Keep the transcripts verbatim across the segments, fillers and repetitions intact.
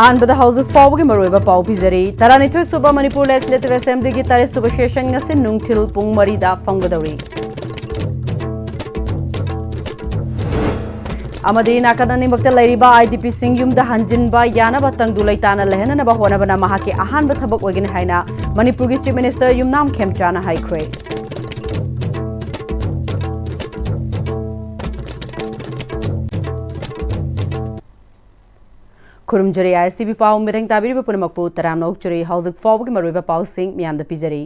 ꯑꯍꯥꯟꯕꯗ ꯍꯧꯖꯤꯛ ꯐꯥꯎꯕꯒꯤ ꯃꯔꯨꯑꯣꯏꯕ ꯄꯥꯎ ꯄꯤꯖꯔꯤ꯫ ꯇꯔꯥꯅꯤꯊꯣꯏ ꯁꯨꯕ ꯃꯅꯤꯄꯨꯔ ꯂꯦꯖꯤꯁꯂꯦꯇꯤꯚ ꯑꯦꯁꯦꯝꯕ꯭ꯂꯤꯒꯤ ꯇꯔꯦꯠ ꯁꯨꯕ ꯁꯦꯁꯟ ꯉꯁꯤ ꯅꯨꯡꯊꯤꯜ ꯄꯨꯡ ꯃꯔꯤꯗ ꯐꯝꯒꯗꯧꯔꯤ꯫ ꯑꯃꯗꯤ ꯅꯥꯀꯟ ꯑꯅꯤꯃꯛꯇ ꯂꯩꯔꯤꯕ IDPꯁꯤꯡ ꯌꯨꯝꯗ ꯍꯟꯖꯤꯟꯕ ꯌꯥꯅꯕ ꯇꯪꯗꯨ ꯂꯩꯇꯥꯅ ꯂꯩꯍꯟꯅꯅꯕ ꯍꯣꯠꯅꯕꯅ ꯃꯍꯥꯛꯀꯤ ꯑꯍꯥꯟꯕ ꯊꯕꯛ ꯑꯣꯏꯒꯅꯤ ꯍꯥꯏꯅ ꯃꯅꯤꯄꯨꯔꯒꯤ Chief Minister ꯌꯨꯝꯅꯥꯝ ꯈꯦꯝꯆꯥꯅ ꯍꯥꯏꯈ꯭ꯔꯦ꯫ ꯈꯨꯔꯨꯝꯖꯔꯤ ISTV ꯄꯥꯎ ꯃꯤꯔꯦꯡ ꯇꯥꯕꯤꯔꯤꯕ ꯄꯨꯝꯅꯃꯛꯄꯨ ꯇꯔꯥꯝꯅ ꯑꯣꯛꯆꯔꯤ꯫ ꯍꯧꯖꯤꯛ ꯐꯥꯎꯕꯒꯤ ꯃꯔꯨꯑꯣꯏꯕ ꯄꯥꯎꯁꯤꯡ ꯃꯤꯌꯥꯝꯗ ꯄꯤꯖꯔꯤ꯫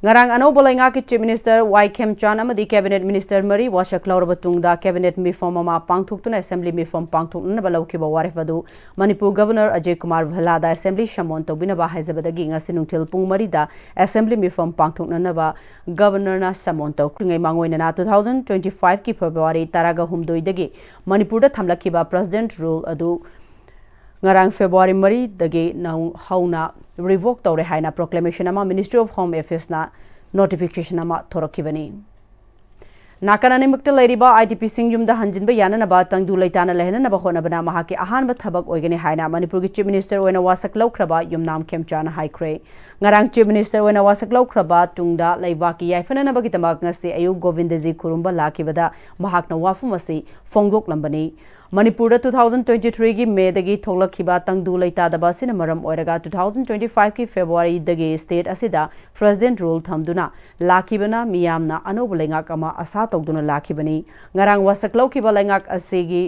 ꯉꯔꯥꯡ ꯑꯅꯧꯕ ꯂꯩꯉꯥꯛꯀꯤ Chief Minister ꯋꯥꯏ ꯈꯦꯝꯆꯥꯟ ꯑꯃꯗꯤ Cabinet Minister ꯃꯔꯤ ꯋꯥꯁꯛ ꯂꯧꯔꯕ ꯇꯨꯡꯗ Cabinet ꯃꯤꯐꯝ ꯑꯃ ꯄꯥꯡꯊꯣꯛꯇꯨꯅ Assembly ꯃꯤꯐꯝ ꯄꯥꯡꯊꯣꯛꯅꯅꯕ ꯂꯧꯈꯤꯕ ꯋꯥꯔꯦꯞ ꯑꯗꯨ ꯃꯅꯤꯄꯨꯔ Governor ꯑꯖꯌ ꯀꯨꯃꯥꯔ ꯚꯜꯂꯥꯗ Assembly ꯁꯃꯣꯟ ꯇꯧꯕꯤꯅꯕ ꯍꯥꯏꯖꯕꯗꯒꯤ ꯉꯁꯤ ꯅꯨꯡꯊꯤꯜ ꯄꯨꯡ ꯃꯔꯤꯗ Assembly ꯃꯤꯐꯝ ꯄꯥꯡꯊꯣꯛꯅꯅꯕ Governorꯅ ꯁꯃꯣꯟ ꯇꯧꯈ꯭ꯔꯤꯉꯩ ꯃꯥꯡꯑꯣꯏꯅꯅ two thousand twenty fiveꯀꯤ February ꯇꯔꯥꯒ ꯍꯨꯝꯗꯣꯏꯗꯒꯤ ꯃꯅꯤꯄꯨꯔꯗ ꯊꯝꯂꯛꯈꯤꯕ President Rule ꯑꯗꯨ ꯉꯔꯥꯡ February ꯃꯔꯤꯗꯒꯤ ꯅꯧ-, ꯍꯧꯅ revoke ꯇꯧꯔꯦ ꯍꯥꯏꯅ proclamation ꯑꯃ Ministry of Home Affairsꯅ notification ꯑꯃ ꯊꯣꯔꯛꯈꯤꯕꯅꯤ꯫ ꯅꯥꯀꯟ ꯑꯅꯤꯃꯛꯇ ꯂꯩꯔꯤꯕ IDPꯁꯤꯡ ꯌꯨꯝꯗ ꯍꯟꯖꯤꯟꯕ ꯌꯥꯅꯅꯕ ꯇꯪꯗꯨ ꯂꯩꯇꯥꯅ ꯂꯩꯍꯟꯅꯅꯕ ꯍꯣꯠꯅꯕꯅ ꯃꯍꯥꯛꯀꯤ ꯑꯍꯥꯟꯕ ꯊꯕꯛ ꯑꯣꯏꯒꯅꯤ ꯍꯥꯏꯅ ꯃꯅꯤꯄꯨꯔꯒꯤ Chief Minister ꯑꯣꯏꯅ ꯋꯥꯁꯛ ꯂꯧꯈ꯭ꯔꯕ ꯌꯨꯝꯅꯥꯝ ꯈꯦꯝꯆꯥꯅ ꯍꯥꯏꯈ꯭ꯔꯦ꯫ ꯉꯔꯥꯡ Chief Minister ꯑꯣꯏꯅ ꯋꯥꯁꯛ ꯂꯧꯈ꯭ꯔꯕ ꯇꯨꯡꯗ ꯂꯩꯕꯥꯛꯀꯤ ꯌꯥꯏꯐꯅꯅꯕꯒꯤꯗꯃꯛ ꯉꯁꯤ ꯑꯌꯨꯛ ꯒꯣꯕꯤꯟꯗꯖꯤ ꯈꯨꯔꯨꯝꯕ ꯂꯥꯛꯈꯤꯕꯗ ꯃꯍꯥꯛꯅ ꯋꯥꯐꯝ ꯑꯁꯤ ꯐꯣꯡꯗꯣꯛꯂꯝꯕꯅꯤ꯫ ꯃꯅꯤꯄꯨꯔꯗ two thousand twenty threeꯒꯤ Mayꯗꯒꯤ ꯊꯣꯛꯂꯛꯈꯤꯕ ꯇꯪꯗꯨ ꯂꯩꯇꯥꯗꯕ ꯑꯁꯤꯅ ꯃꯔꯝ ꯑꯣꯏꯔꯒ two thousand twenty fiveꯀꯤ Februaryꯗꯒꯤ state ꯑꯁꯤꯗ President Rule ꯊꯝꯗꯨꯅ ꯂꯥꯛꯈꯤꯕꯅ ꯃꯤꯌꯥꯝꯅ ꯑꯅꯧꯕ ꯂꯩꯉꯥꯛ ꯑꯃ ꯑꯁꯥ ꯇꯧꯗꯨꯅ ꯂꯥꯛꯈꯤꯕꯅꯤ꯫ ꯉꯔꯥꯡ ꯋꯥꯁꯛ ꯂꯧꯈꯤꯕ ꯂꯩꯉꯥꯛ ꯑꯁꯤꯒꯤ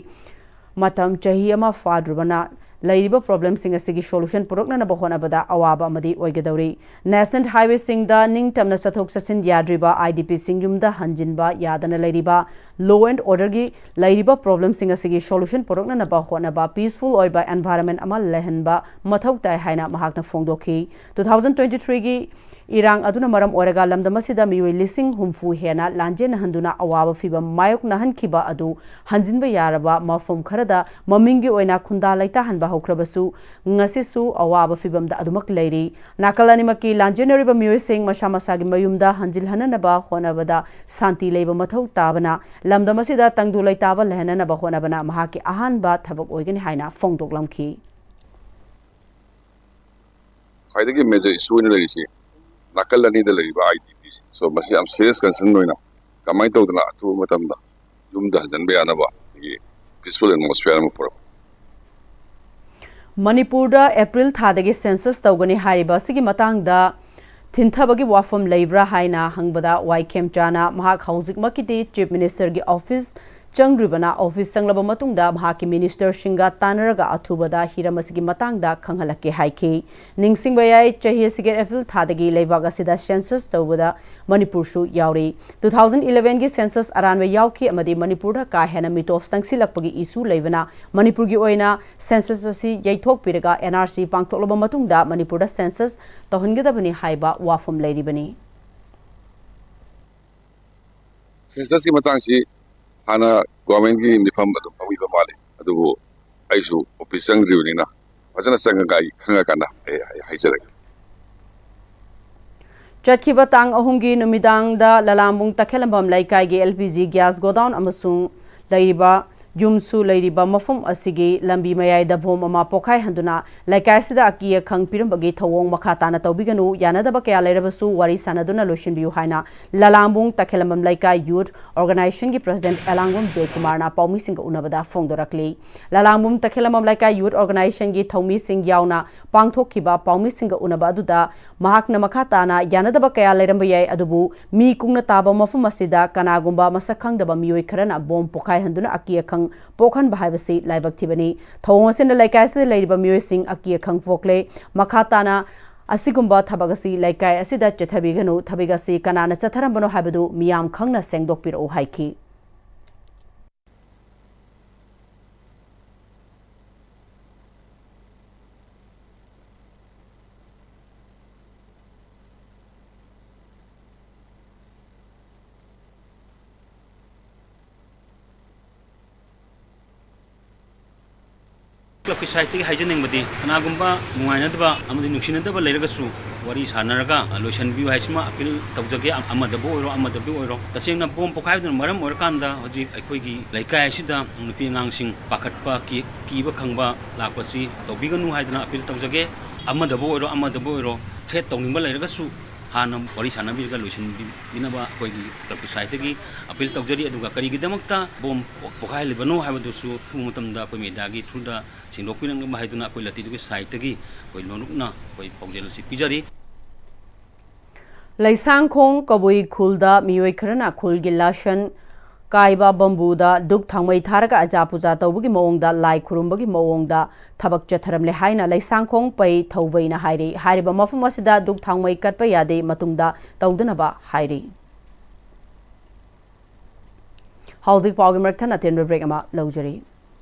ꯃꯇꯝ ꯆꯍꯤ ꯑꯃ ꯐꯥꯗ꯭ꯔꯤꯕꯅ ꯂꯩꯔꯤꯕ problemꯁꯤꯡ ꯑꯁꯤꯒꯤ solution ꯄꯨꯔꯛꯅꯅꯕ ꯍꯣꯠꯅꯕꯗ ꯑꯋꯥꯕ ꯑꯃꯗꯤ ꯑꯣꯏꯒꯗꯧꯔꯤ꯫ National highwayꯁꯤꯡꯗ ꯅꯤꯡꯇꯝꯅ ꯆꯠꯊꯣꯛ ꯆꯠꯁꯤꯟ ꯌꯥꯗ꯭ꯔꯤꯕ, IDPꯁꯤꯡ ꯌꯨꯝꯗ ꯍꯟꯖꯤꯟꯕ ꯌꯥꯗꯅ ꯂꯩꯔꯤꯕ, law and orderꯒꯤ ꯂꯩꯔꯤꯕ problemꯁꯤꯡ ꯑꯁꯤꯒꯤ solution ꯄꯨꯔꯛꯅꯅꯕ ꯍꯣꯠꯅꯕ, peaceful ꯑꯣꯏꯕ environment ꯑꯃ ꯂꯩꯍꯟꯕ ꯃꯊꯧ ꯇꯥꯏ ꯍꯥꯏꯅ ꯃꯍꯥꯛꯅ ꯐꯣꯡꯗꯣꯛꯈꯤ꯫ Two thousand twenty threeꯒꯤ ꯏꯔꯥꯡ ꯑꯗꯨꯅ ꯃꯔꯝ ꯑꯣꯏꯔꯒ ꯂꯝꯗꯝ ꯑꯁꯤꯗ ꯃꯤꯑꯣꯏ ꯂꯤꯁꯤꯡ ꯍꯨꯝꯐꯨ ꯍꯦꯟꯅ ꯂꯥꯟꯖꯦꯟꯅꯍꯟꯗꯨꯅ ꯑꯋꯥꯕ ꯐꯤꯚꯝ ꯃꯥꯌꯣꯛꯅꯍꯟꯈꯤꯕ ꯑꯗꯨ ꯍꯟꯖꯤꯟꯕ ꯌꯥꯔꯕ ꯃꯐꯝ ꯈꯔꯗ ꯃꯃꯤꯡꯒꯤ ꯑꯣꯏꯅ ꯈꯨꯟꯗꯥ ꯂꯩꯇꯥꯍꯟꯕ ꯍꯧꯈ꯭ꯔꯕꯁꯨ, ꯉꯁꯤꯁꯨ ꯑꯋꯥꯕ ꯐꯤꯚꯝꯗ ꯑꯗꯨꯃꯛ ꯂꯩꯔꯤ꯫ ꯅꯥꯀꯜ ꯑꯅꯤꯃꯛꯀꯤ ꯂꯥꯟꯖꯦꯟꯅꯔꯤꯕ ꯃꯤꯑꯣꯏꯁꯤꯡ ꯃꯁꯥ ꯃꯁꯥꯒꯤ ꯃꯌꯨꯝꯗ ꯍꯟꯖꯤꯜꯍꯟꯅꯅꯕ ꯍꯣꯠꯅꯕꯗ ꯁꯥꯟꯇꯤ ꯂꯩꯕ ꯃꯊꯧ ꯇꯥꯕꯅ ꯂꯝꯗꯝ ꯑꯁꯤꯗ ꯇꯪꯗꯨ ꯂꯩꯇꯥꯕ ꯂꯩꯍꯟꯅꯅꯕ ꯍꯣꯠꯅꯕꯅ ꯃꯍꯥꯛꯀꯤ ꯑꯍꯥꯟꯕ ꯊꯕꯛ ꯑꯣꯏꯒꯅꯤ ꯍꯥꯏꯅ ꯐꯣꯡꯗꯣꯛꯂꯝꯈꯤ꯫ ꯈ꯭ꯋꯥꯏꯗꯒꯤ major issue ꯑꯣꯏꯅ ꯂꯩꯔꯤꯁꯤ ꯅꯥꯀꯜ ꯑꯅꯤꯗ ꯂꯩꯔꯤꯕ IDPꯁꯤꯡ꯫ So, ꯃꯁꯤ ꯌꯥꯝ serious concern ꯑꯣꯏꯅ ꯀꯃꯥꯏꯅ ꯇꯧꯗꯅ ꯑꯊꯨꯕ ꯃꯇꯝꯗ ꯌꯨꯝꯗ ꯍꯟꯖꯤꯟꯕ ꯌꯥꯅꯕ ꯑꯩꯈꯣꯏꯒꯤ peaceful atmosphere ꯑꯃ ꯄꯨꯔꯛꯄ꯫ ꯃꯅꯤꯄꯨꯔꯗ ꯑꯦꯄ꯭ꯔꯤꯜ ꯊꯥꯗꯒꯤ census ꯇꯧꯒꯅꯤ ꯍꯥꯏꯔꯤꯕ ꯑꯁꯤꯒꯤ ꯃꯇꯥꯡꯗ ꯊꯤꯟꯊꯕꯒꯤ ꯋꯥꯐꯝ ꯂꯩꯕ꯭ꯔꯥ ꯍꯥꯏꯅ ꯍꯪꯕꯗ ꯋꯥꯏ ꯈꯦꯝꯆꯥꯅ ꯃꯍꯥꯛ ꯍꯧꯖꯤꯛꯃꯛꯀꯤꯗꯤ Chief Ministerꯒꯤ office ꯆꯪꯗ꯭ꯔꯤꯕꯅ, office ꯆꯪꯂꯕ ꯃꯇꯨꯡꯗ ꯃꯍꯥꯛꯀꯤ ministerꯁꯤꯡꯒ ꯇꯥꯟꯅꯔꯒ ꯑꯊꯨꯕꯗ ꯍꯤꯔꯝ ꯑꯁꯤꯒꯤ ꯃꯇꯥꯡꯗ ꯈꯪꯍꯜꯂꯛꯀꯦ ꯍꯥꯏꯈꯤ꯫ ꯅꯤꯡꯁꯤꯡꯕ ꯌꯥꯏ, ꯆꯍꯤ ꯑꯁꯤꯒꯤ ꯑꯦꯄ꯭ꯔꯤꯜ ꯊꯥꯗꯒꯤ ꯂꯩꯕꯥꯛ ꯑꯁꯤꯗ census ꯇꯧꯕꯗ ꯃꯅꯤꯄꯨꯔꯁꯨ ꯌꯥꯎꯔꯤ꯫ Two thousand elevenꯒꯤ census ꯑꯔꯥꯟꯕ ꯌꯥꯎꯈꯤ ꯑꯃꯗꯤ ꯃꯅꯤꯄꯨꯔꯗ ꯀꯥ ꯍꯦꯟꯅ ꯃꯤꯇꯣꯞ ꯆꯪꯁꯤꯜꯂꯛꯄꯒꯤ issue ꯂꯩꯕꯅ ꯃꯅꯤꯄꯨꯔꯒꯤ ꯑꯣꯏꯅ census ꯑꯁꯤ ꯌꯩꯊꯣꯛꯄꯤꯔꯒ NRC ꯄꯥꯡꯊꯣꯛꯂꯕ ꯃꯇꯨꯡꯗ ꯃꯅꯤꯄꯨꯔꯗ census ꯇꯧꯍꯟꯒꯗꯕꯅꯤ ꯍꯥꯏꯕ ꯋꯥꯐꯝ ꯂꯩꯔꯤꯕꯅꯤ꯫ Censusꯀꯤ ꯃꯇꯥꯡꯁꯤ ꯍꯥꯟꯅ governmentꯀꯤ ꯃꯤꯐꯝ ꯑꯗꯨꯝ ꯐꯝꯈꯤꯕ ꯃꯥꯜꯂꯤ, ꯑꯗꯨꯕꯨ ꯑꯩꯁꯨ office ꯆꯪꯗ꯭ꯔꯤꯕꯅꯤꯅ ꯐꯖꯅ ꯆꯪꯉꯒ ꯑꯩ ꯈꯪꯉꯀꯥꯟꯗ ꯑꯩ ꯑꯩ ꯍꯥꯏꯖꯔꯒꯦ꯫ ꯆꯠꯈꯤꯕ ꯇꯥꯡ ꯑꯍꯨꯝꯒꯤ ꯅꯨꯃꯤꯗꯥꯡꯗ ꯂꯂꯥꯝꯕꯨꯡ ꯇꯈꯦꯂꯝꯕꯝ ꯂꯩꯀꯥꯏꯒꯤ LPG gas godown ꯑꯃꯁꯨꯡ ꯂꯩꯔꯤꯕ ꯌꯨꯝꯁꯨ ꯂꯩꯔꯤꯕ ꯃꯐꯝ ꯑꯁꯤꯒꯤ ꯂꯝꯕꯤ ꯃꯌꯥꯏꯗ bomb ꯑꯃ ꯄꯣꯈꯥꯏꯍꯟꯗꯨꯅ ꯂꯩꯀꯥꯏ ꯑꯁꯤꯗ ꯑꯀꯤ ꯑꯈꯪ ꯄꯤꯔꯝꯕꯒꯤ ꯊꯧꯑꯣꯡ ꯃꯈꯥ ꯇꯥꯅ ꯇꯧꯕꯤꯒꯅꯨ, ꯌꯥꯅꯗꯕ ꯀꯌꯥ ꯂꯩꯔꯕꯁꯨ ꯋꯥꯔꯤ ꯁꯥꯅꯗꯨꯅ ꯂꯣꯏꯁꯤꯟꯕꯤꯌꯨ ꯍꯥꯏꯅ ꯂꯂꯥꯝꯕꯨꯡ ꯇꯈꯦꯂꯝꯕꯝ ꯂꯩꯀꯥꯏ youth organizationꯒꯤ president ꯑꯦꯂꯥꯡꯕꯝ ꯖꯣꯏꯀꯨꯃꯥꯔꯅ ꯄꯥꯎꯃꯤꯁꯤꯡꯒ ꯎꯅꯕꯗ ꯐꯣꯡꯗꯣꯔꯛꯂꯤ꯫ ꯂꯂꯥꯝꯕꯨꯡ ꯇꯈꯦꯂꯝꯕꯝ ꯂꯩꯀꯥꯏ youth organizationꯒꯤ ꯊꯧꯃꯤꯁꯤꯡ ꯌꯥꯎꯅ ꯄꯥꯡꯊꯣꯛꯈꯤꯕ ꯄꯥꯎꯃꯤꯁꯤꯡꯒ ꯎꯅꯕ ꯑꯗꯨꯗ ꯃꯍꯥꯛꯅ ꯃꯈꯥ ꯇꯥꯅ ꯌꯥꯅꯗꯕ ꯀꯌꯥ ꯂꯩꯔꯝꯕ ꯌꯥꯏ, ꯑꯗꯨꯕꯨ ꯃꯤ ꯀꯨꯡꯅ ꯇꯥꯕ ꯃꯐꯝ ꯑꯁꯤꯗ ꯀꯅꯥꯒꯨꯝꯕ ꯃꯁꯛ ꯈꯪꯗꯕ ꯃꯤꯑꯣꯏ ꯈꯔꯅ bomb ꯄꯣꯈꯥꯏꯍꯟꯗꯨꯅ ꯑꯀꯤ ꯑꯈꯪ ꯄꯣꯛꯍꯟꯕ ꯍꯥꯏꯕꯁꯤ ꯂꯥꯏꯕꯛ ꯊꯤꯕꯅꯤ꯫ ꯊꯧꯑꯣꯡ ꯑꯁꯤꯅ ꯂꯩꯀꯥꯏ ꯑꯁꯤꯗ ꯂꯩꯔꯤꯕ ꯃꯤꯑꯣꯏꯁꯤꯡ ꯑꯀꯤ ꯑꯈꯪ ꯄꯣꯛꯂꯦ꯫ ꯃꯈꯥ ꯇꯥꯅ ꯑꯁꯤꯒꯨꯝꯕ ꯊꯕꯛ ꯑꯁꯤ ꯂꯩꯀꯥꯏ ꯑꯁꯤꯗ ꯆꯠꯊꯕꯤꯒꯅꯨ, ꯊꯕꯛ ꯑꯁꯤ ꯀꯅꯥꯅ ꯆꯠꯊꯔꯝꯕꯅꯣ ꯍꯥꯏꯕꯗꯨ ꯃꯤꯌꯥꯝ ꯈꯪꯅ ꯁꯦꯡꯗꯣꯛꯄꯤꯔꯛꯎ ꯍꯥꯏꯈꯤ꯫ clubꯀꯤ sideꯇꯒꯤ ꯍꯥꯏꯖꯅꯤꯡꯕꯗꯤ, ꯀꯅꯥꯒꯨꯝꯕ ꯅꯨꯡꯉꯥꯏꯅꯗꯕ ꯑꯃꯗꯤ ꯅꯨꯡꯁꯤꯅꯗꯕ ꯂꯩꯔꯒꯁꯨ ꯋꯥꯔꯤ ꯁꯥꯟꯅꯔꯒ ꯂꯣꯏꯁꯤꯟꯕꯤꯌꯨ ꯍꯥꯏꯁꯤꯃ appeal ꯇꯧꯖꯒꯦ꯫ ꯑꯃꯗꯕꯨ ꯑꯣꯏꯔꯣ, ꯑꯃꯗꯕꯨ ꯑꯣꯏꯔꯣ, ꯇꯁꯦꯡꯅ bomb ꯄꯣꯈꯥꯏꯕꯗꯨꯅ ꯃꯔꯝ ꯑꯣꯏꯔꯀꯥꯟꯗ ꯍꯧꯖꯤꯛ ꯑꯩꯈꯣꯏꯒꯤ ꯂꯩꯀꯥꯏ ꯑꯁꯤꯗ ꯅꯨꯄꯤ ꯑꯉꯥꯡꯁꯤꯡ ꯄꯥꯈꯠꯄ, ꯀꯤ-, ꯀꯤꯕ ꯈꯪꯕ ꯂꯥꯛꯄꯁꯤ ꯇꯧꯕꯤꯒꯅꯨ ꯍꯥꯏꯗꯅ appeal ꯇꯧꯖꯒꯦ꯫ ꯑꯃꯗꯕꯨ ꯑꯣꯏꯔꯣ, ꯑꯃꯗꯕꯨ ꯑꯣꯏꯔꯣ, threat ꯇꯧꯅꯤꯡꯕ ꯂꯩꯔꯒꯁꯨ ꯍꯥꯟꯅ ꯋꯥꯔꯤ ꯁꯥꯟꯅꯕꯤꯔꯒ ꯂꯣꯏꯁꯤꯟꯕꯤꯅꯕ ꯑꯩꯈꯣꯏꯒꯤ club ꯀꯤ side ꯇꯒꯤ appeal ꯇꯧꯖꯔꯤ꯫ ꯑꯗꯨꯒ ꯀꯔꯤꯒꯤꯗꯃꯛꯇ bomb ꯄꯣꯈꯥꯏꯍꯜꯂꯤꯕꯅꯣ ꯍꯥꯏꯕꯗꯨꯁꯨ ꯑꯊꯨꯕ ꯃꯇꯝꯗ ꯑꯩꯈꯣꯏ media ꯒꯤ through ꯗ ꯁꯦꯡꯗꯣꯛꯄꯤꯔꯛꯅꯕ ꯍꯥꯏꯗꯨꯅ ꯑꯩꯈꯣꯏ ꯂꯇꯤꯗꯨꯒꯤ side ꯇꯒꯤ ꯑꯩꯈꯣꯏ ꯂꯣꯟꯂꯨꯛꯅ ꯑꯩꯈꯣꯏ ꯄꯥꯎꯖꯦꯜ ꯑꯁꯤ ꯄꯤꯖꯔꯤ꯫ ꯂꯩꯁꯥꯡꯈꯣꯡ ꯀꯕꯨꯏ ꯈꯨꯜꯗ ꯃꯤꯑꯣꯏ ꯈꯔꯅ ꯈꯨꯜꯒꯤ ꯂꯥꯏꯁꯪ ꯀꯥꯏꯕ ꯕꯝꯕꯨꯗ ꯙꯨꯞ ꯊꯥꯎꯃꯩ ꯊꯥꯔꯒ ꯑꯖꯥ ꯄꯨꯖꯥ ꯇꯧꯕꯒꯤ ꯃꯑꯣꯡꯗ, ꯂꯥꯏ ꯈꯨꯔꯨꯝꯕꯒꯤ ꯃꯑꯣꯡꯗ ꯊꯕꯛ ꯆꯠꯊꯔꯝꯂꯦ ꯍꯥꯏꯅ ꯂꯩꯁꯥꯡꯈꯣꯡ ꯄꯩ ꯊꯧꯕꯩꯅ ꯍꯥꯏꯔꯤ꯫ ꯍꯥꯏꯔꯤꯕ ꯃꯐꯝ ꯑꯁꯤꯗ ꯙꯨꯞ ꯊꯥꯎꯃꯩ ꯀꯠꯄ ꯌꯥꯗꯦ, ꯃꯇꯨꯡꯗ ꯇꯧꯗꯅꯕ ꯍꯥꯏꯔꯤ꯫ ꯍꯧꯖꯤꯛ ꯄꯥꯎꯒꯤ ꯃꯔꯛ ꯊꯠꯅ ꯑꯇꯦꯟꯕ break ꯑꯃ ꯂꯧꯖꯔꯤ꯫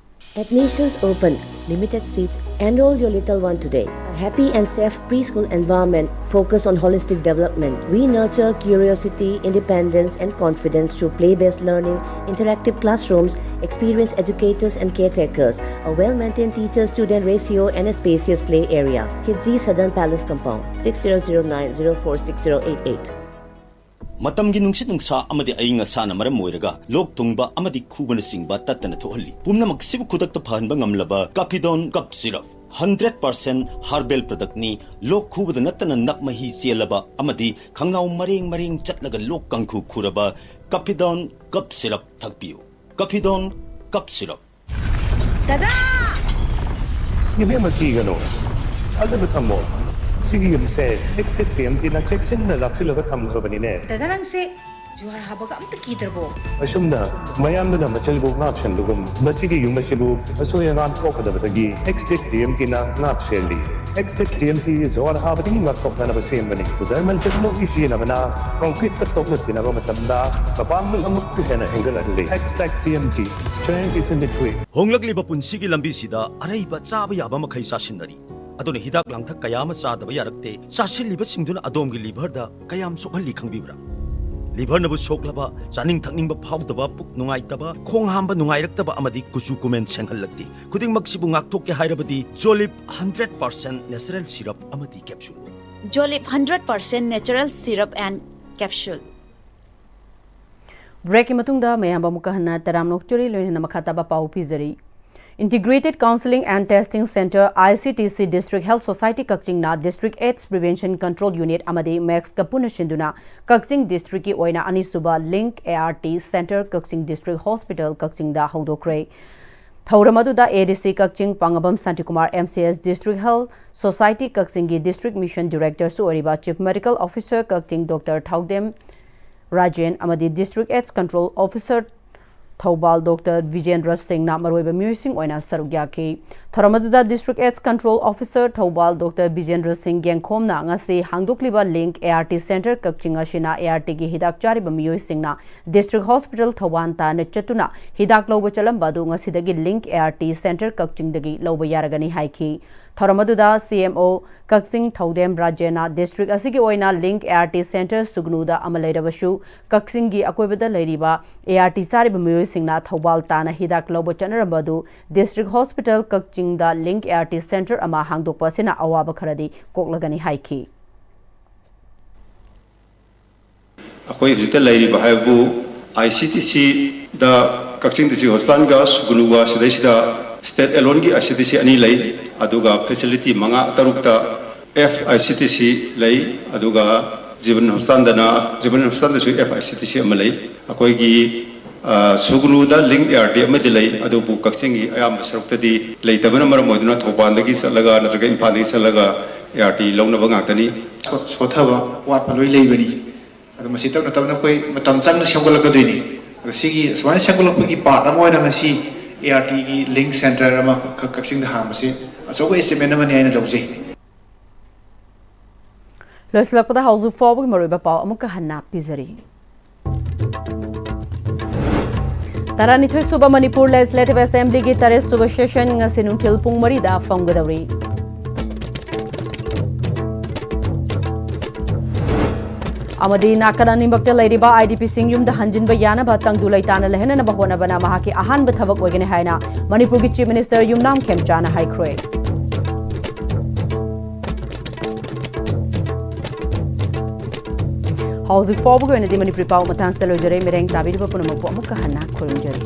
Admissions open, limited seats. Enroll your little one today. A happy and safe preschool environment focused on holistic development. We nurture curiosity, independence, and confidence through play-based learning, interactive classrooms, experienced educators and caretakers, a well-maintained teacher-student ratio, and a spacious play area. Kidzee Southern Palace Compound, six zero zero nine zero four six zero eight eight. ꯃꯇꯝꯒꯤ ꯅꯨꯡꯁꯤꯠ ꯅꯨꯡꯁꯥ ꯑꯃꯗꯤ ꯑꯏꯪ ꯑꯁꯥꯅ ꯃꯔꯝ ꯑꯣꯏꯔꯒ ꯂꯣꯛ ꯊꯨꯡꯕ ꯑꯃꯗꯤ ꯈꯨꯕꯅꯆꯤꯡꯕ ꯇꯠꯇꯅ ꯊꯣꯛꯍꯜꯂꯤ꯫ ꯄꯨꯝꯅꯃꯛꯁꯤꯕꯨ ꯈꯨꯗꯛꯇ ꯐꯍꯟꯕ ꯉꯝꯂꯕ Caphidone Cough Syrup, hundred percent herbal product ꯅꯤ꯫ ꯂꯣꯛ ꯈꯨꯕꯗ ꯅꯠꯇꯅ ꯅꯞ ꯃꯍꯤ ꯆꯦꯜꯂꯕ ꯑꯃꯗꯤ ꯈꯪꯅꯥꯎ ꯃꯔꯦꯡ ꯃꯔꯦꯡ ꯆꯠꯂꯒ ꯂꯣꯛ ꯀꯥꯡꯈꯨ ꯈꯨꯔꯕ Caphidone Cough Syrup ꯊꯛꯄꯤꯌꯨ꯫ Caphidone Cough Syrup꯫ ꯗꯗꯥ! ꯏꯕꯦꯝꯃ, ꯀꯤꯒꯅꯨ꯫ ꯊꯥꯖꯕ ꯊꯝꯃꯣ꯫ ꯁꯤꯒꯤ ꯌꯨꯝꯁꯦ Extech T M T ꯅ ꯆꯦꯛꯁꯤꯟꯅ ꯂꯥꯛꯁꯤꯜꯂꯒ ꯊꯝꯈ꯭ꯔꯕꯅꯤꯅꯦ꯫ ꯗꯗꯥ, ꯅꯪꯁꯦ ꯖꯨꯍꯥꯔ ꯍꯥꯕꯒ ꯑꯝꯇ ꯀꯤꯗ꯭ꯔꯕꯣ? ꯑꯁꯨꯝꯅ ꯃꯌꯥꯝꯗꯨꯅ ꯃꯆꯜꯕꯨ ꯉꯥꯛꯁꯦꯟꯕꯒꯨꯝ, ꯃꯁꯤꯒꯤ ꯌꯨꯝ ꯑꯁꯤꯕꯨ ꯑꯁꯣꯏ ꯑꯉꯥꯝ ꯊꯣꯛꯀꯗꯕꯗꯒꯤ Extech T M T ꯅ ꯉꯥꯛ ꯁꯦꯜꯂꯤ꯫ Extech T M T ꯖꯨꯍꯥꯔ ꯍꯥꯕꯗꯒꯤ ꯉꯥꯛꯊꯣꯛꯅꯅꯕ ꯁꯦꯝꯕꯅꯤ꯫ German technology ꯁꯤꯖꯤꯟꯅꯕꯅ concrete ꯀ ꯇꯣꯛꯅ ꯊꯤꯅꯕ ꯃꯇꯝꯗ ꯃꯄꯥꯡꯒꯜ ꯑꯃꯨꯛꯀ ꯍꯦꯟꯅ ꯍꯦꯟꯒꯠꯍꯜꯂꯤ꯫ Extech T M T, strength is in the grit. ꯍꯣꯡꯂꯛꯂꯤꯕ ꯄꯨꯟꯁꯤꯒꯤ ꯂꯝꯕꯤꯁꯤꯗ ꯑꯔꯩꯕ ꯆꯥꯕ ꯌꯥꯕ ꯃꯈꯩ ꯆꯥꯁꯤꯟꯅꯔꯤ꯫ ꯑꯗꯨꯅ ꯍꯤꯗꯥꯛ ꯂꯥꯡꯊꯛ ꯀꯌꯥ ꯑꯃ ꯆꯥꯗꯕ ꯌꯥꯔꯛꯇꯦ꯫ ꯆꯥꯁꯤꯜꯂꯤꯕꯁꯤꯡꯗꯨꯅ ꯑꯗꯣꯝꯒꯤ liver ꯗ ꯀꯌꯥꯝ ꯁꯣꯛꯍꯜꯂꯤ ꯈꯪꯕꯤꯕ꯭ꯔꯥ? Liver ꯅꯕꯨ ꯁꯣꯛꯂꯕ, ꯆꯥꯅꯤꯡ ꯊꯛꯅꯤꯡꯕ ꯐꯥꯎꯗꯕ, ꯄꯨꯛ ꯅꯨꯡꯉꯥꯏꯇꯕ, ꯈꯣꯡ ꯍꯥꯝꯕ ꯅꯨꯡꯉꯥꯏꯔꯛꯇꯕ ꯑꯃꯗꯤ ꯀꯨꯆꯨ ꯀꯨꯃꯦꯟ ꯁꯦꯡꯍꯜꯂꯛꯇꯦ꯫ ꯈꯨꯗꯤꯡꯃꯛꯁꯤꯕꯨ ꯉꯥꯛꯊꯣꯛꯀꯦ ꯍꯥꯏꯔꯕꯗꯤ Jolib hundred percent natural syrup ꯑꯃꯗꯤ capsule꯫ Jolib hundred percent natural syrup and capsule꯫ Break ꯀꯤ ꯃꯇꯨꯡꯗ ꯃꯌꯥꯝꯕꯨ ꯑꯃꯨꯛꯀ ꯍꯟꯅ ꯇꯔꯥꯝꯅ ꯑꯣꯛꯆꯔꯤ, ꯂꯣꯏꯅꯅ ꯃꯈꯥ ꯇꯥꯕ ꯄꯥꯎ ꯄꯤꯖꯔꯤ꯫ Integrated Counseling and Testing Center, I C T C, District Health Society ꯀꯛꯆꯤꯡꯅ District AIDS Prevention Control Unit ꯑꯃꯗꯤ ꯃꯦꯛꯁꯀ ꯄꯨꯟꯅ ꯁꯤꯟꯗꯨꯅ ꯀꯛꯆꯤꯡ districtꯀꯤ ꯑꯣꯏꯅ ꯑꯅꯤꯁꯨꯕ Link A R T Center Kakching District Hospital ꯀꯛꯆꯤꯡꯗ ꯍꯧꯗꯣꯛꯈ꯭ꯔꯦ꯫ ꯊꯧꯔꯝ ꯑꯗꯨꯗ A D C Kakching ꯄꯥꯡꯉꯕꯝ Shantikumar, M C S District Health Society ꯀꯛꯆꯤꯡꯒꯤ District Mission Directorꯁꯨ ꯑꯣꯏꯔꯤꯕ Chief Medical Officer ꯀꯛꯆꯤꯡ Doctor ꯊꯧꯗꯦꯝ ꯔꯥꯖꯦꯟ ꯑꯃꯗꯤ District AIDS Control Officer Thoubal Doctor ꯕꯤꯖꯦꯟꯗ꯭ꯔ ꯁꯤꯡꯅ ꯃꯔꯨꯑꯣꯏꯕ ꯃꯤꯑꯣꯏꯁꯤꯡ ꯑꯣꯏꯅ ꯁꯔꯨꯛ ꯌꯥꯈꯤ꯫ ꯊꯧꯔꯝ ꯑꯗꯨꯗ District AIDS Control Officer Thoubal Doctor ꯕꯤꯖꯦꯟꯗ꯭ꯔ ꯁꯤꯡ ꯌꯦꯡꯈꯣꯝꯅ ꯉꯁꯤ ꯍꯥꯡꯗꯣꯛꯂꯤꯕ Link A R T Center ꯀꯛꯆꯤꯡ ꯑꯁꯤꯅ A R Tꯒꯤ ꯍꯤꯗꯥꯛ ꯆꯥꯔꯤꯕ ꯃꯤꯑꯣꯏꯁꯤꯡꯅ District Hospital ꯊꯧꯕꯥꯜ ꯇꯥꯟꯅ ꯆꯠꯇꯨꯅ ꯍꯤꯗꯥꯛ ꯂꯧꯕ ꯆꯠꯂꯝꯕ ꯑꯗꯨ ꯉꯁꯤꯗꯒꯤ Link A R T Center ꯀꯛꯆꯤꯡꯗꯒꯤ ꯂꯧꯕ ꯌꯥꯔꯒꯅꯤ ꯍꯥꯏꯈꯤ꯫ ꯊꯧꯔꯝ ꯑꯗꯨꯗ C M O ꯀꯛꯆꯤꯡ ꯊꯧꯗꯦꯝ ꯔꯥꯖꯦꯟꯅ district ꯑꯁꯤꯒꯤ ꯑꯣꯏꯅ Link A R T Center ꯁꯨꯒꯅꯨꯗ ꯑꯃ ꯂꯩꯔꯕꯁꯨ ꯀꯛꯆꯤꯡꯒꯤ ꯑꯀꯣꯏꯕꯗ ꯂꯩꯔꯤꯕ A R T ꯆꯥꯔꯤꯕ ꯃꯤꯑꯣꯏꯁꯤꯡꯅ ꯊꯧꯕꯥꯜ ꯇꯥꯟꯅ ꯍꯤꯗꯥꯛ ꯂꯧꯕ ꯆꯠꯅꯔꯝꯕ ꯑꯗꯨ District Hospital ꯀꯛꯆꯤꯡꯗ Link A R T Center ꯑꯃ ꯍꯥꯡꯗꯣꯛꯄ ꯑꯁꯤꯅ ꯑꯋꯥꯕ ꯈꯔꯗꯤ ꯀꯣꯛꯂꯒꯅꯤ ꯍꯥꯏꯈꯤ꯫ ꯑꯩꯈꯣꯏ ꯍꯧꯖꯤꯛꯇ ꯂꯩꯔꯤꯕ ꯍꯥꯏꯕꯨ I C T Cꯗ Kakching District Hospitalꯒ ꯁꯨꯒꯅꯨꯒ ꯁꯤꯗꯩꯁꯤꯗ state aloneꯒꯤ I C T C ꯑꯅꯤ ꯂꯩ꯫ ꯑꯗꯨꯒ facility ꯃꯉꯥ ꯇꯔꯨꯛꯇ F I C T C ꯂꯩ꯫ ꯑꯗꯨꯒ Juvenile Hospitalꯗꯅ, Juvenile Hospitalꯗꯁꯨ F I C T C ꯑꯃ ꯂꯩ꯫ ꯑꯩꯈꯣꯏꯒꯤ ꯁꯨꯒꯅꯨꯗ Link A R T ꯑꯃꯗꯤ ꯂꯩ, ꯑꯗꯨꯕꯨ ꯀꯛꯆꯤꯡꯒꯤ ꯑꯌꯥꯝꯕ ꯁꯔꯨꯛꯇꯗꯤ ꯂꯩꯇꯕꯅ ꯃꯔꯝ ꯑꯣꯏꯗꯨꯅ ꯊꯧꯕꯥꯜꯗꯒꯤ ꯆꯠꯂꯒ ꯅꯠꯇ꯭ꯔꯒ ꯏꯝꯐꯥꯜꯗꯒꯤ ꯆꯠꯂꯒ A R T ꯂꯧꯅꯕ ꯉꯥꯛꯇꯅꯤ꯫ ꯁꯣ-, ꯁꯣꯊꯕ, ꯋꯥꯠꯄ ꯂꯣꯏ ꯂꯩꯕꯅꯤ꯫ ꯑꯗꯣ ꯃꯁꯤ ꯇꯞꯅ ꯇꯞꯅ ꯑꯩꯈꯣꯏ ꯃꯇꯝ ꯆꯪꯅ ꯁꯦꯝꯒꯠꯂꯛꯀꯗꯣꯏꯅꯤ꯫ ꯑꯗꯣ ꯁꯤꯒꯤ ꯁꯨꯃꯥꯏꯅ ꯁꯦꯝꯒꯠꯂꯛꯄꯒꯤ part ꯑꯃ ꯑꯣꯏꯅ ꯉꯁꯤ A R Tꯒꯤ Link Center ꯑꯃ ꯀꯛ-, ꯀꯛꯆꯤꯡꯗ ꯍꯥꯡꯕꯁꯦ ꯑꯆꯧꯕ achievement ꯑꯃꯅꯤ ꯍꯥꯏꯅ ꯂꯧꯖꯩ꯫ ꯂꯣꯏꯁꯤꯜꯂꯛꯄꯗ ꯍꯧꯖꯤꯛ ꯐꯥꯎꯕꯒꯤ ꯃꯔꯨꯑꯣꯏꯕ ꯄꯥꯎ ꯑꯃꯨꯛꯀ ꯍꯟꯅ ꯄꯤꯖꯔꯤ꯫ ꯇꯔꯥꯅꯤꯊꯣꯏ ꯁꯨꯕ ꯃꯅꯤꯄꯨꯔ Legislative Assemblyꯒꯤ ꯇꯔꯦꯠ ꯁꯨꯕ session ꯉꯁꯤ ꯅꯨꯡꯊꯤꯜ ꯄꯨꯡ ꯃꯔꯤꯗ ꯐꯝꯒꯗꯧꯔꯤ꯫ ꯑꯃꯗꯤ ꯅꯥꯀꯟ ꯑꯅꯤꯃꯛꯇ ꯂꯩꯔꯤꯕ IDPꯁꯤꯡ ꯌꯨꯝꯗ ꯍꯟꯖꯤꯟꯕ ꯌꯥꯅꯕ ꯇꯪꯗꯨ ꯂꯩꯇꯥꯅ ꯂꯩꯍꯟꯅꯅꯕ ꯍꯣꯠꯅꯕꯅ ꯃꯍꯥꯛꯀꯤ ꯑꯍꯥꯟꯕ ꯊꯕꯛ ꯑꯣꯏꯒꯅꯤ ꯍꯥꯏꯅ ꯃꯅꯤꯄꯨꯔꯒꯤ Chief Minister ꯌꯨꯝꯅꯥꯝ ꯈꯦꯝꯆꯥꯅ ꯍꯥꯏꯈ꯭ꯔꯦ꯫ ꯍꯧꯖꯤꯛ ꯐꯥꯎꯕꯒꯤ ꯑꯣꯏꯅꯗꯤ ꯃꯅꯤꯄꯨꯔꯤ ꯄꯥꯎ ꯃꯇꯥꯡꯁꯤꯗ ꯂꯣꯏꯖꯔꯦ꯫ ꯃꯤꯔꯦꯡ ꯇꯥꯕꯤꯔꯤꯕ ꯄꯨꯝꯅꯃꯛꯄꯨ ꯑꯃꯨꯛꯀ ꯍꯟꯅ ꯈꯨꯔꯨꯝꯖꯔꯤ꯫